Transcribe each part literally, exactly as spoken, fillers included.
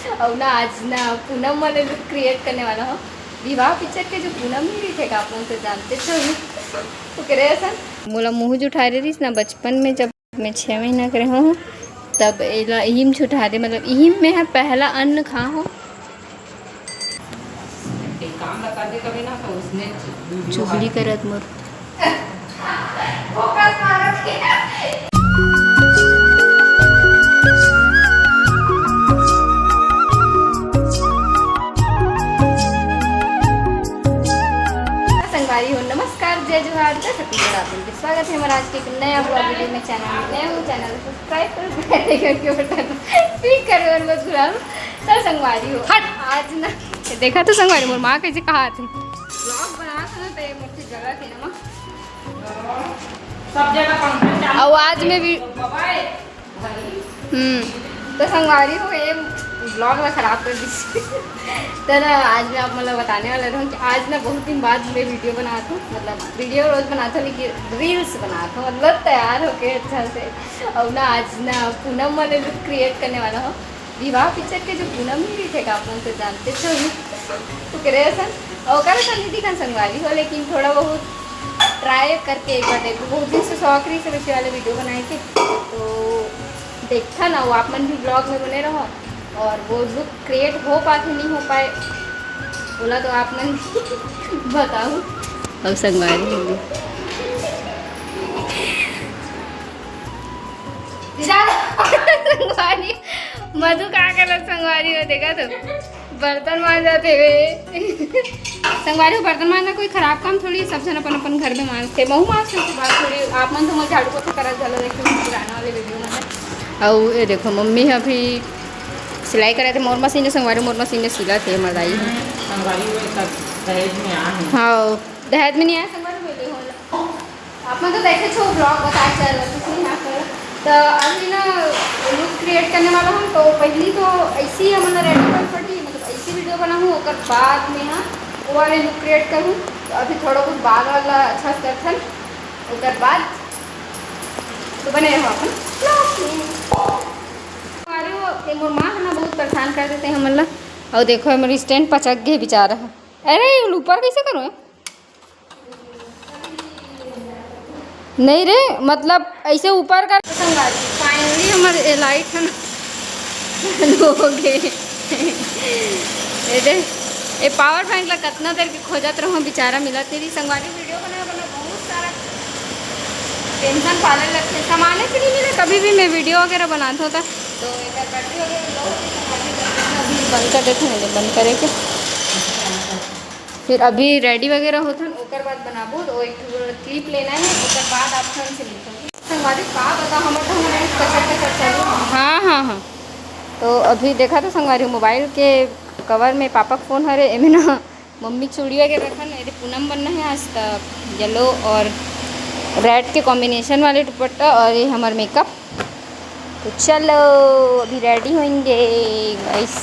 अउ ना, आज ना पूनम वाले लुक क्रिएट करने वाला हूँ। विवाह पिक्चर के जो पूनम नहीं रहिथे, आप मन तो जानते हो ही। ओकरे असन। मोला मुँह जुठारे रहिस ना बचपन में, जब मैं छः महीना के रहूँ, तब एला इहिम जुठारे, मतलब इहिम में ह पहला अन्न खा हो। एक काम बता दे कभी ना, तो उसने चुगली करत मोर। संगवारी हो, नमस्कार, जय जोहार, जय छत्तीसगढ़। आप लोग के स्वागत है हमारा आज के एक नया ब्लॉग वीडियो में। चैनल में नए हो, चैनल को सब्सक्राइब करो, बेल आइकन के बटन को क्लिक करो और मत भुलाओ। तो संगवारी हो, हट। आज ना, देखा तो संगवारी, मोर माँ कैसे कहा थी, ब्लॉग बना था ना, तो ये मुझसे जगह थी ना माँ। सब जगह पंखा चालू। और आज मैं भी, हम्म, तो संगवारी हो, ये ब्लॉग ला खराब कर दी। तो ना, आज मैं आप मतलब बताने वाला रहूँ कि आज ना बहुत दिन बाद मैं वीडियो बनात हूँ, मतलब वीडियो रोज बनात हूँ, लेकिन रील्स बनात हूँ, मतलब तैयार होके अच्छा से। और ना, आज ना पूनम वाले लुक क्रिएट करने वाला हूँ। विवाह पिक्चर के जो पूनम नहीं रहिथे, आप मन तो जानते हो ही। ओकरे असन, ओकर असन नहीं दिखन संगवारी हो, लेकिन थोड़ा बहुत ट्राई करके एक बार देखो। बहुत दिन से शौक रहिस वैसे वाले वीडियो बनाए के, तो देखा ना, वो आप मन भी ब्लॉग में बने रहो और वो लुक क्रिएट हो पाए कि नहीं हो पाए, बोला तो आप मन बताओ। अब संगवारी होगी। संगवारी, मधु का करत संगवारी हो, देखा तो बर्तन मांजत हेवे। संगवारी हो, बर्तन मांजना कोई खराब काम थोड़ी, सब झन अपन अपन घर में मांजथे। महू मांजथे, बात थोड़ी। आप मन तो मोर झाड़ू पोछा करत घलो देखे पुराना वाले वीडियो में। अउ ये देखो, मम्मी ह अभी सिलाई करत हे मोर मशीन में। संगवारी, मोर मशीन में सिलत हे हमर दाई ह। संगवारी हो, सब दहेज में आए हैं। हाँ, दहेज में नहीं आए संगवारी, मिले हो। आप मन तो देखे छो ब्लॉग बताए चल रहे थे यहाँ पर। तो अभी ना लुक क्रिएट करने वाला हूँ, तो पहली तो ऐसी ही हमन रेडी कर पड़ी, मतलब ऐसी वीडियो बनाऊँ, ओकर बाद में हाँ वो वाले लुक क्रिएट करूँ। तो अभी थोड़ा बहुत बाल वाला अच्छा से करथन, ओकर बाद तो बने रहो अपन ब्लॉग में। अरे वो, ये मोर माँ है ना, बहुत परेशान कर देते हैं हमन ला। और देखो, हमारी स्टैंड पचक गए बेचारा। अरे, ऊपर कैसे करूँ? नहीं रे, मतलब ऐसे ऊपर कर। संगवारी, फाइनली हमर ये लाइट है ना, चालू हो गए। ये दे, ये पावर बैंक ला कितना देर के खोजत रहो, बेचारा मिलत नहीं रही। संगवारी, वीडियो बनाए बना बहुत सारा टेंशन पाले लगथे, सामाने से नहीं मिले। कभी भी मैं वीडियो वगैरह बनात होता तो एकर बैटरी वगैरह लो होती, संगवारी, अभी बंद कर देते हैं, बंद करे के। फिर अभी रेडी वगैरह होथन, ओकर बाद बनाबो। तो एक ठो क्लिप लेना है, ओकर बाद आप मन से मिलथन। संगवारी, का बता, हमर तो हमर कचर कचर चालू। हाँ, हाँ, हाँ। तो अभी देखा तो संगवारी, मोबाइल के कवर में पापा के फोन हरे, एमे ना मम्मी चूड़ी वगैरह रखन, एदे पूनम बनना है आज, तब येलो और रेड के कॉम्बिनेशन वाले दुपट्टा और ये हमर मेकअप। तो चलो, अभी रेडी होएंगे गाइस।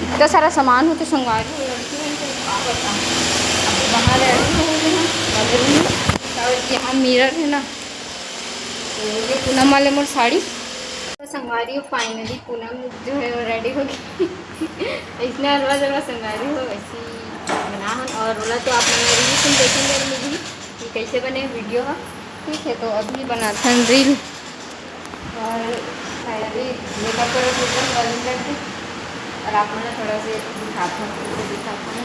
इतना सारा सामान होते संगवारी हो, लड़की होएंगे, का बताऊं। अभी वहाँ रेडी होएंगे ना, बदल में। और यहाँ मिरर है ना, तो ये पूनम वाले मोर साड़ी। तो संगवारी हो, फाइनली पूनम जो है वो रेडी हो गई। इसने हलवा जलवा संगवारी हो, वैसी बना हन। और बोला तो आप मन रील सुन देखेंगे मिली कि कैसे बने वीडियो है। ठीक है, तो अभी बनाथन रील। और फाइनली मेकअप करो, पूरा बंद कर दी। और आप मन थोड़ा से दिखाता हूँ, दिखाता हूँ,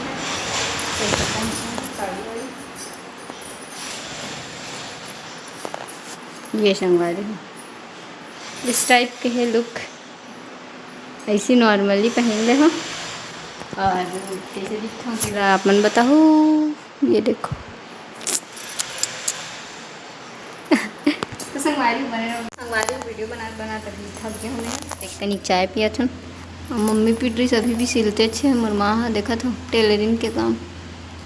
कैसे साड़ी वाड़ी। ये संगवारी हो, इस टाइप के है लुक। ऐसी नॉर्मली पहन ले हो। और कैसे दिखता हूँ तेरा, आप मन बताओ। ये देखो। तो संगवारी बने रहो। संगवारी वीडियो बना बना तभी थक गए हमें। एक कनी चाय पिया था। और मम्मी पीट रही, अभी भी सिलते अच्छे हैं। मोर माँ हा देखा था टेलरिंग के काम।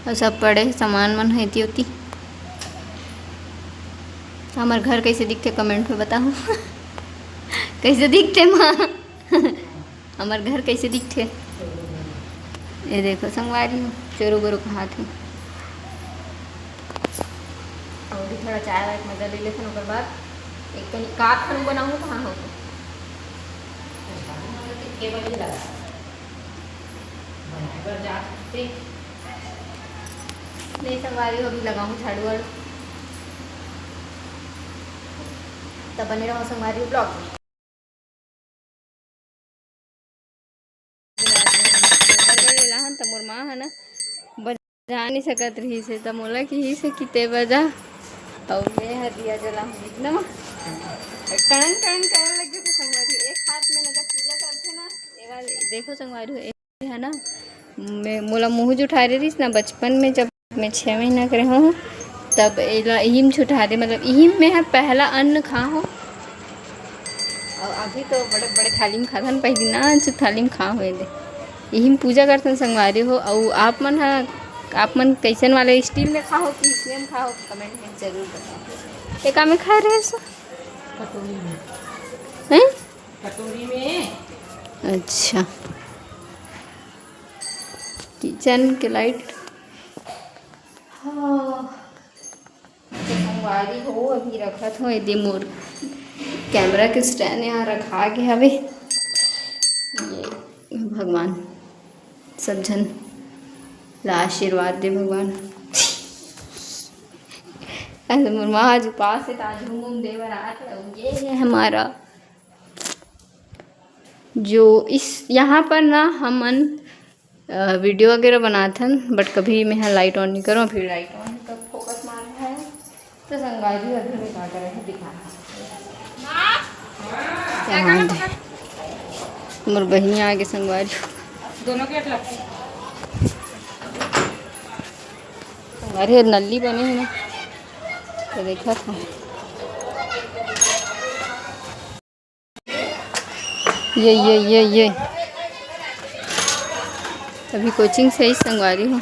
और सब पड़े सामान मन है एती ओती। हमर घर कैसे दिखथे, कमेंट में बताओ। कैसे दिखथे माँ? हमर घर कैसे दिखथे? ये देखो संगवारी हो, चोरो बोरो कहात हे। अभी थोड़ा चाय वाय के मजा ले लेथन, ओकर बाद एक कनी का खानू बनाऊँ, कहाँ हो तो। के बजे लगा? ऊपर जाते। नहीं संगवारी हो, अभी लगाऊँ झाड़ू वाड़ू, तब बने रहो संगवारी ब्लॉग। त मोर माँ है ना, जा नहीं सकत रहिस हे, त मोला किहिस हे कि ते बजा, अउ मैं ह दिया जलाहूँ, एकदम टड़न टड़न करन लग गे संगवारी। एक हाथ में ना जब पूजा करथे ना, ये वाले देखो संगवारी हो, ये है ना, मैं, मोला मुँह जुठारे रहिस ना बचपन में, जब मैं छः महीना के रहूँ, तब एला इहिम जुठारे, मतलब इहिम मैं ह पहला अन्न खाहूँ। अउ अभी तो बड़े बड़े थाली में खाथन, पहली ना चु थाली में खा हुए दे। इही में पूजा करथन संगवारी हो। अउ आप मन ह, आप मन कैसन वाले स्टील में खाहो कि इसमें में खाहो, कमेंट में जरूर बताओ। ये का में खाए रहे सो? कटोरी में। हैं? कटोरी में। अच्छा, किचन के लाइट। हाँ। तो संगवारी हो, अभी रखत हो, एदे मोर कैमरा के स्टैंड यहाँ रखा गे हवे। ये भगवान सब झन ला आशीर्वाद दे भगवान। अरे मोर माँ आज उपास है, तो आज घूम घूम दे बर आत है। ये है हमारा जो इस यहाँ पर ना हमन अ, वीडियो वगैरह बनाथन, but कभी मैं ह लाइट ऑन नहीं करूँ, फिर लाइट ऑन तब फोकस मार रहा है। तो संगवारी अभी मैं का करे है दिखा। मोर बहिनी आगे संगवारी। दोनों के लगते। संगवारी नल्ली बने है ना, तो देखा था। ये, ये, ये, ये। अभी कोचिंग से ही संगवारी हूँ।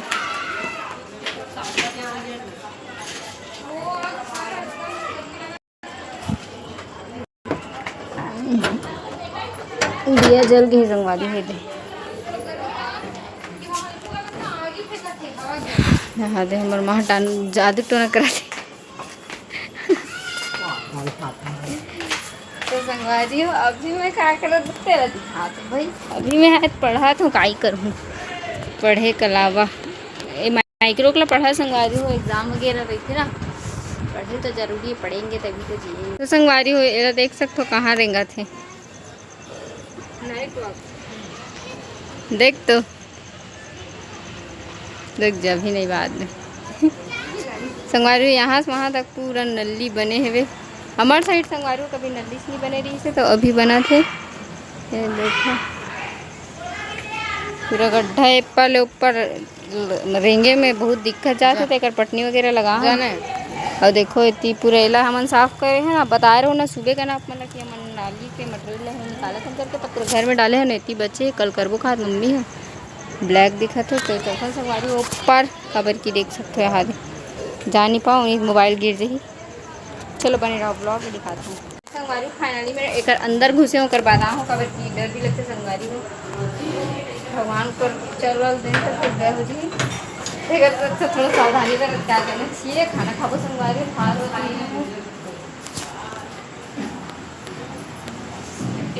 दिया जल गए संगवारी है दे। यहाँ दे हमर माँ टान जादू टोना करा दे। तो संगवारी हो, अभी मैं का करत तेला दिखात हूँ भाई। अभी मैं आज पढ़त हूँ, काई करूँ, पढ़े के अलावा। ए, माइक्रो के ला पढ़ा संगवारी हो, एग्जाम वगैरह रहिथे ना, पढ़े तो जरूरी है, पढ़ेंगे तभी तो जिएंगे। तो संगवारी हो, एला देख सकत हो कहाँ रेंगत हे। देख तो, देख जा, अभी नहीं, बाद में। संगवारी, यहाँ से वहाँ तक पूरा नल्ली बने हवे। हमार साइड संगवारी कभी नल्ली से नहीं बने रही से, तो अभी बना थे। ये देखो, पूरा गड्ढा है, ऊपर ले ऊपर रेंगे में बहुत दिक्कत जात हे, जा। तेकर पटनी वगैरह लगा हे। जाने। और देखो, इतनी पूरा एला हमन साफ करे हैं ना, बताए रहो ना सुबह का ना आप मन ला कि हमन नाली के मटेरियल ला हमन निकालत हन करके, पत्थर घर में डाले हैं ना, इतनी बचे, कल करबो खात मम्मी है। ब्लैक दिखत हो तो चौथा संगवारी ऊपर काबर की देख सकते हो, हाथ जा नहीं पाऊँ, एक मोबाइल गिर जाही। चलो बने रहो, ब्लॉग में दिखाती हूँ। संगवारी, फाइनली मैं एकर अंदर घुसे हूँ, ओकर बाद आहूँ, काबर कि डर भी लगथे संगवारी हो। भगवान कर चल वाल दिन तक कुछ गए हो जी। एकर तो अच्छा थोड़ा सावधानी बरत, क्या करना चाहिए, खाना खाबो संगवारी, खा लो खाना।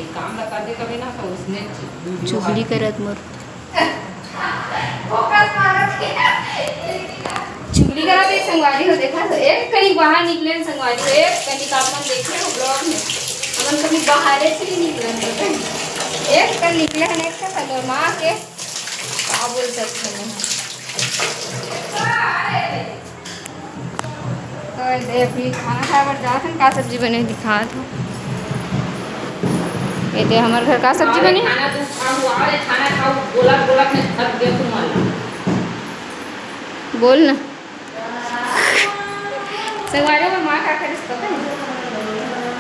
एक काम बता दे कभी ना, तो उसने चुगली करत मोर। चुगली करा दे संगवारी हो, देखा तो एक कनी बाहर निकले हैं संगवारी हो, एक कनी का अपन देखे हो ब्लॉग में, अपन कभी बाहर से ही निकले हैं, एक कनी निकले हैं, एक कनी माँ के का बोल सकते हैं। तो ये अभी खाना खाए बर जात हन, का सब्जी बने दिखात हूँ। ये दे हमर घर का सब्जी बने। खाना तू खाओ, अरे खाना खाओ, बोला बोला मैं थक गया तुम्हारा। बोल ना। संगवारी में माँ का करिस पता है?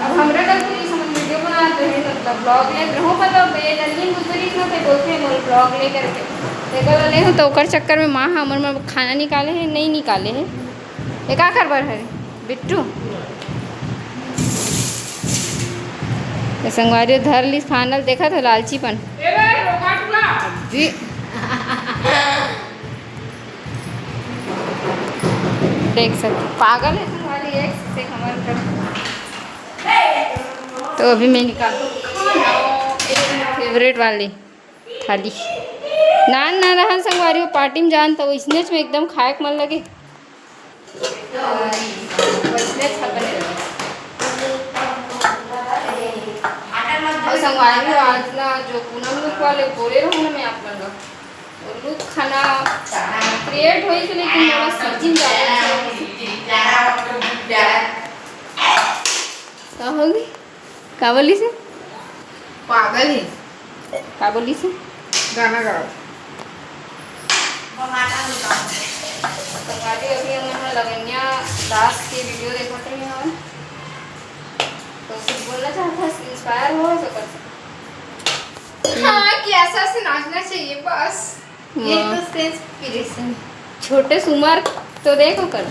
अब हमरा घर के लिए समझ वीडियो बनाते हैं, मतलब ब्लॉग ले रहूँ, मतलब ये नन्नी गुजरी ना, तो बोलते हैं मोर ब्लॉग ले करके। देखो ले हूँ तो ओकर चक्कर में माँ हमर में खाना निकाले है, नहीं निकाले है। ये का करबर है बिट्टू? ये संगवारी धर ली फानल, देखा था लालचीपन। अभी देख सकते, पागल है तुम्हारी एक से कमर कर। तो अभी मैं निकालती हूँ खाना, फेवरेट वाली थाली। नान ना रहन संगवारी हो, पार्टी में जान त वइसनेच में एकदम खाए के मन लगे। वइसनेच ह बने रहे। अउ संगवारी हो, आज ना जो पूनम लुक वाले बोले रहूँ ना मैं आप मन ला, वो लुक खाना क्रिएट होइस, लेकिन मोला सीजन जादा अच्छा होइस। का होगी? का बोलिस हे? पागल हे। का बोलिस हे? गाना गावत। संगवारी, अभी हमन ह लवन्या दास के वीडियो देखत रहे हवन। तो कुछ बोलना चाहत हस, इंस्पायर हो सकत हे। हाँ, कि ऐसा ऐसे नाचना चाहिए बस। ये हाँ। तो उसका इंस्पिरेशन है। छोटे से उम्र तो देखो कर,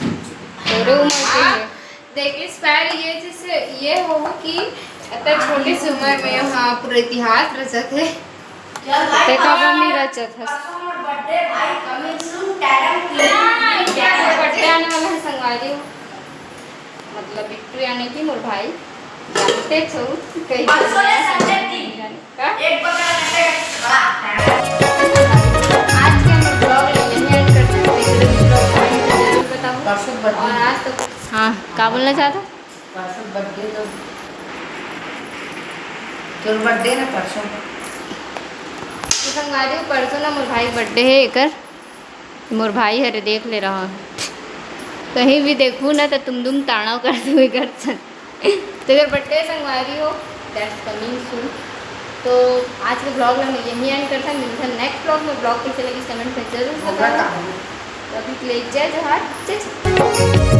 तोरे उम्र के हाँ, है। देख, इंस्पायर ये चीज से ये हो कि इतना छोटे से उम्र में, हाँ, पूरा इतिहास रचत है। ते काबर नहीं रचत हस? बर्थडे आने वाला है संगवारी, मतलब बिट्टू यानी कि मोर भाई, जानते छो कहीं परसों या संडे दिन। का? एक बकरा कटेगा। आज के हम ब्लॉग यहीं एंड करते हैं। जरूर बताओ। परसों बर्थडे। और आज तो हाँ, का बोलना चाहता? परसों बर्थडे तो तोर बर्थडे ना परसों। तो संगवारी, परसों ना मोर भाई बर्थडे है एकर। मोर भाई हरे देख ले रहा। कहीं भी देखू ना तो तुम दुम ताड़ाव कर दू एकर संग। तो एकर बर्थडे संगवारी हो, that's coming soon। तो आज के ब्लॉग में यहीं एंड करता है। मिलता है नेक्स्ट ब्लॉग में। ब्लॉग कैसे लगी कमेंट में जरूर बताओ। अभी के लिए जय जोहार, जय छत्तीसगढ़।